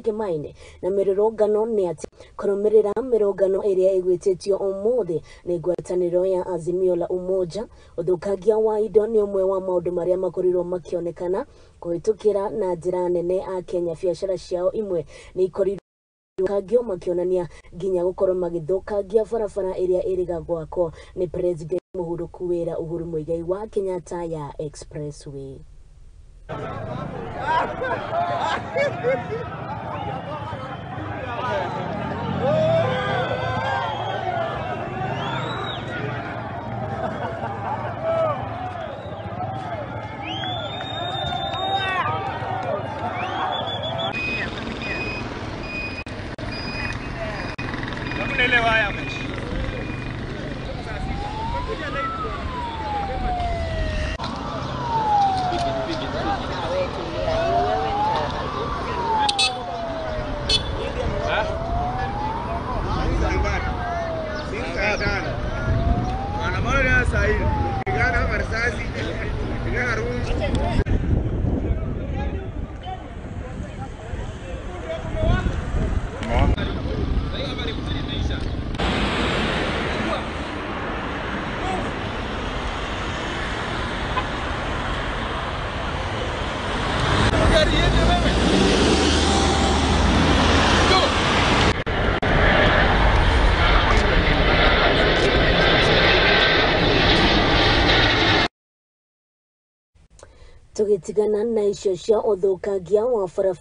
Kĩmaine na mĩrũrũngano nĩ atĩ kũrũmĩrĩra mĩrũngano ĩrĩa ĩgwĩtĩtio ũmũthĩ nĩ ngwatanĩro ya Azimio la Umoja. Ũthũkangia wa indo nĩ ũmwe wa maũndũ marĩa makorirwo makĩonekana kũhĩtũkĩra na njĩra nene a Kenya. Biacara ciao imwe nĩ ikorirwo kangio makĩonania nginya gũkorwo magĩthũkangia barabara ĩrĩa ĩrĩga gwakwo nĩ President mũhurũku wĩra Uhuru Muigai wa Kenyatta ya Expressway. Tũgĩtigana na icio cia ũthũkangia wa barabara.